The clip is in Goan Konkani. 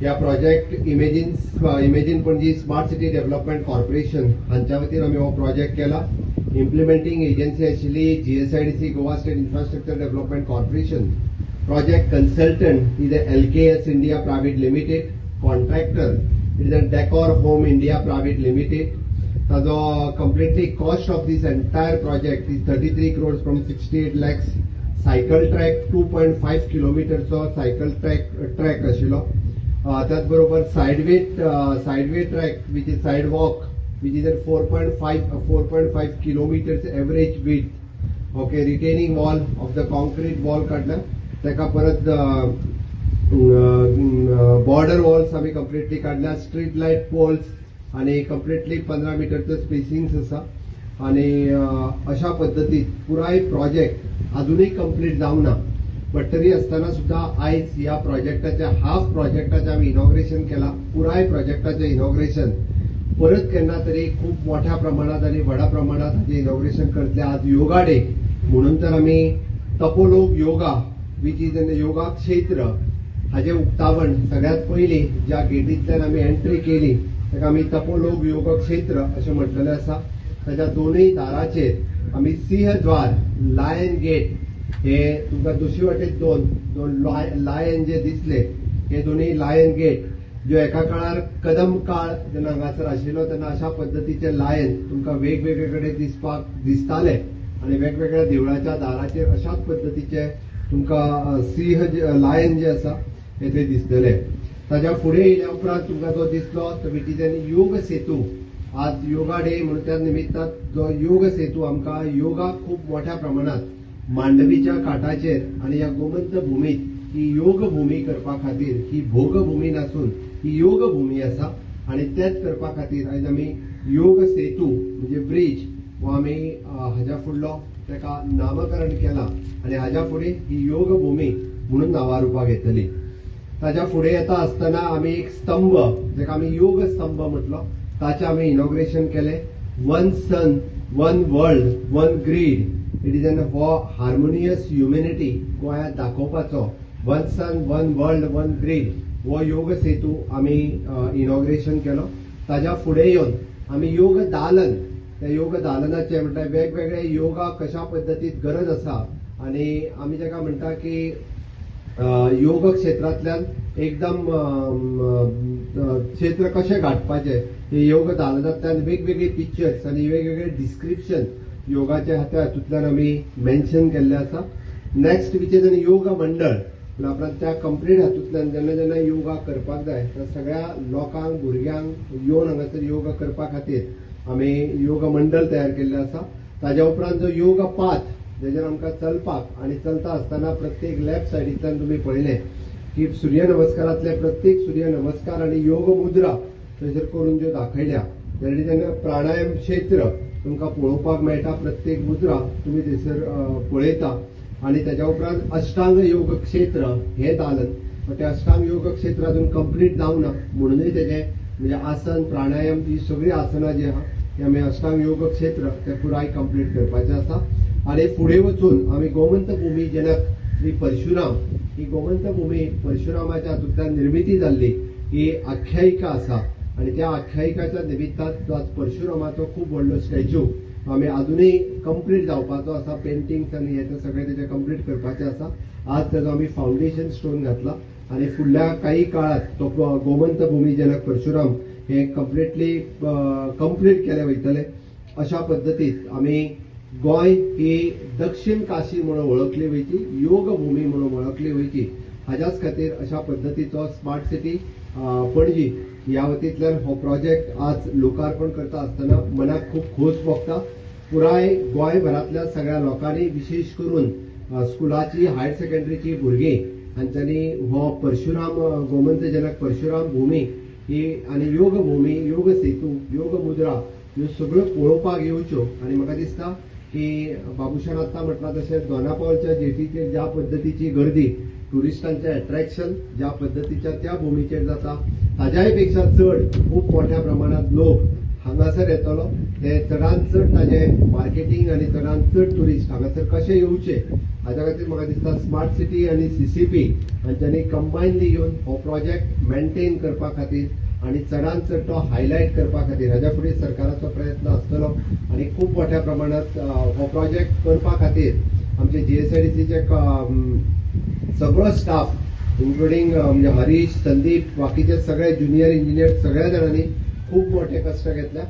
ह्या project imagine Panaji smart city development corporation हांच्या वतीन आमी हो प्रोजेक्ट केला. इम्प्लिमेंटींग एजन्सी आशिल्ली GSIDC, Goa state infrastructure development corporation. Project consultant is LKS India private limited. Contractor it is a decor home India private limited. ताजो completely cost of this entire project is 33 crores from 68 lakhs. Cycle track, 2.5 किलोमिटरचो cycle track आशिल्लो. त्याच बरोबर sideway track, which is side walk, which is at 4.5 kilometers average width, okay. Retaining wall of the concrete wall काडला ताका. परत बॉर्डर वॉल्स आमी कंप्लिटली काडल्या. स्ट्रीट लायट पोल्स आणि कंप्लिटली 15 मिटरचं स्पेसिंग आसा आणि अशा पद्दतीत पुराय प्रोजेक्ट अजूनही कंप्लीट जावना, बट तरी असताना सुद्धा आयज ह्या प्रोजेक्टाच्या हाफ प्रोजेक्टाचें आमी इनॉग्रेशन केला. पुराय प्रोजेक्टाचें इनॉग्रेशन परत केन्ना तरी खूप मोठ्या प्रमाणात आणि व्हडा प्रमाणात हाजें इनॉग्रेशन करतले. आज योगा डे म्हणून तर आमी Tapolok yoga, which is an yoga क्षेत्र, हाजें उक्तावण सगळ्यात पयलीं ज्या गेटींतल्यान आमी एंट्री केली ताका आमी तपोलोक योग क्षेत्र अशें म्हटलेलें आसा. ताच्या दोनूय दाराचेर आमी सिंहद्वार, लायन गेट, हे तुमकां दोशी वाटेन दोन दोन लायन जे दिसले, हे दोनूय लायन गेट ज्यो एका काळार कदम काळ जेन्ना हांगासर आशिल्लो तेन्ना अशा पद्दतीचे लायन तुमकां वेगवेगळे कडेन दिसपाक दिसताले आणि वेगवेगळ्या देवळाच्या दाराचेर अशाच पद्दतीचे तुमकां सिंह लायन जे आसा हे थंय दिसतले. ताच्या फुडें येयल्या उपरांत तुमकां जो दिसलो तो which is an योग सेतू. आज योगा डे म्हणून त्या निमित्तान जो योग सेतू, आमकां योगा खूब मोठ्या प्रमाणात मांडवीच्या काठाचेर आणि ह्या गोमंत भूमीत ही योगभूमी करपा खातीर, ही भोगभूमी नासून ही योगभूमी आसा आणि तेच करपा खातीर आयज आमी योग सेतू म्हणजे ब्रीज हो आमी हाज्या फुडलो ताका नामकरण केलां आणि हाज्या फुडें ही योगभूमी म्हणून नांवारूपाक येतली. ताच्या फुडें येता आसतना आमी एक स्तंभ, जाका आमी योग स्तंभ म्हटलो, ताचें आमी इनॉग्रेशन केलें. One sun, one world, one grid, it is an हो हार्मोनियस ह्युमॅनिटी गोंयांत दाखोवपाचो one sun, one world, one grid हो योग सेतू आमी इनॉग्रेशन केलो. ताच्या फुडें येवन आमी योग दालन, त्या योग दालनाचे म्हटल्यार वेगवेगळे योगा कशा पद्दतीत गरज आसा आणि आमी ताका म्हणटा की योग क्षेत्रांतल्यान एकदम क्षेत्र कशें गांठपाचें, हे योग दालनांतल्यान वेगवेगळी पिक्चर्स आनी वेगवेगळे डिस्क्रिप्शन योगाचे त्या हातूंतल्यान आमी मेन्शन केल्लें आसा. नेक्स्ट which is योग मंडळ. म्हणल्यार आपणाक त्या कंप्लीट हातूंतल्यान जेन्ना जेन्ना योगा करपाक जाय तर सगळ्या लोकांक, भुरग्यांक येवन हांगासर योगा करपा खातीर आमी योग मंडळ तयार केल्लें आसा. ताज्या उपरांत जो योग पाथ, जेजेर आमकां चलपाक आनी चलता आसतना प्रत्येक लेफ्ट सायडींतल्यान तुमी पळयलें की सूर्य नमस्कारांतले प्रत्येक सूर्य नमस्कार आनी योग मुद्रा थंयसर करून ज्यो दाखयल्या जाल्यार तेन्ना प्राणायाम क्षेत्र तुमकां पळोवपाक मेळटा. प्रत्येक मुद्रा तुमी थंयसर पळयता आनी ताज्या उपरांत अष्टांग योग क्षेत्र हें दालन. पण ते अष्टांग योग क्षेत्र अजून कंप्लीट जावना म्हणूनय तेजें म्हणजे आसन, प्राणायाम, ही सगळीं आसनां जी आहा ती आमी अष्टांग योग क्षेत्र ते पुराय कंप्लीट करपाचें आसा. आनी फुडें वचून आमी गोमंत भूमी जनक श्री परशुराम, ही गोमंत भूमी परशुरामाच्या हातूंतल्यान निर्मिती जाल्ली ही आख्यायिका आसा आनी त्या आख्यायिकाच्या निमित्तान जो आज परशुरामाचो खूब व्हडलो स्टॅच्यू आमी अजुनूय कंप्लीट जावपाचो आसा, पेंटिंग्स आनी हे ते सगळें तेजें कंप्लीट करपाचें आसा. आज तेजो आमी फावंडेशन स्टोन घातला आनी फुडल्या काही काळात तो गोमंत भूमी जनक परशुराम हे कंप्लिटली कंप्लीट केले वयतले. अशा पद्दतीत आमी गोंय ही दक्षिण काशी म्हणून वळखली वयची, योगभूमी म्हणून वळखली वयची, हाज्याच खातीर अशा पद्दतीचो स्मार्ट सिटी पणजी ह्या वतींतल्यान हो प्रोजेक्ट आज लोकार्पण करता आसतना मनाक खूब खोस भोगता. पुराय गोंयभरांतल्या सगळ्या लोकांनी, विशेष करून स्कुलाची, हायर सेकंडरीची भुरगीं हांच्यांनी हो परशुराम, गोमंत जनक परशुराम भूमी ही आनी योग भूमी, योग सेतू, योग मुद्रा ह्यो सगळ्यो पळोवपाक येवच्यो. आनी म्हाका दिसता की बाबूशान आत्तां म्हटलां तशें दोनापावलच्या जेटीचेर ज्या पद्दतीची गर्दी, ट्युरिस्टांचें अट्रॅक्शन ज्या पद्दतीच्या त्या भुमीचेर जाता, ताज्याय पेक्षा चड खूब मोठ्या प्रमाणात लोक हांगासर येतलो. हे चडांत चड ताजे मार्केटींग आनी चडांत चड ट्युरिस्ट हांगासर कशे येवचे हाज्या खातीर म्हाका दिसता स्मार्ट सिटी आनी सीसीपी हांच्यांनी कंबायनली येवन हो प्रोजेक्ट मेंटेन करपा खातीर आनी चडांत चड तो हायलायट करपा खातीर हाज्या फुडें सरकाराचो प्रयत्न आसतलो. आनी खूब मोठ्या प्रमाणात हो प्रोजेक्ट करपा खातीर आमचे जीएसआयडीसीचे सगळो स्टाफ, इन्क्लुडींग म्हणजे हरीश, संदीप, बाकीचे सगळे ज्युनियर इंजिनियर, सगळ्या जाणांनी खूब मोठे कश्ट घेतल्या.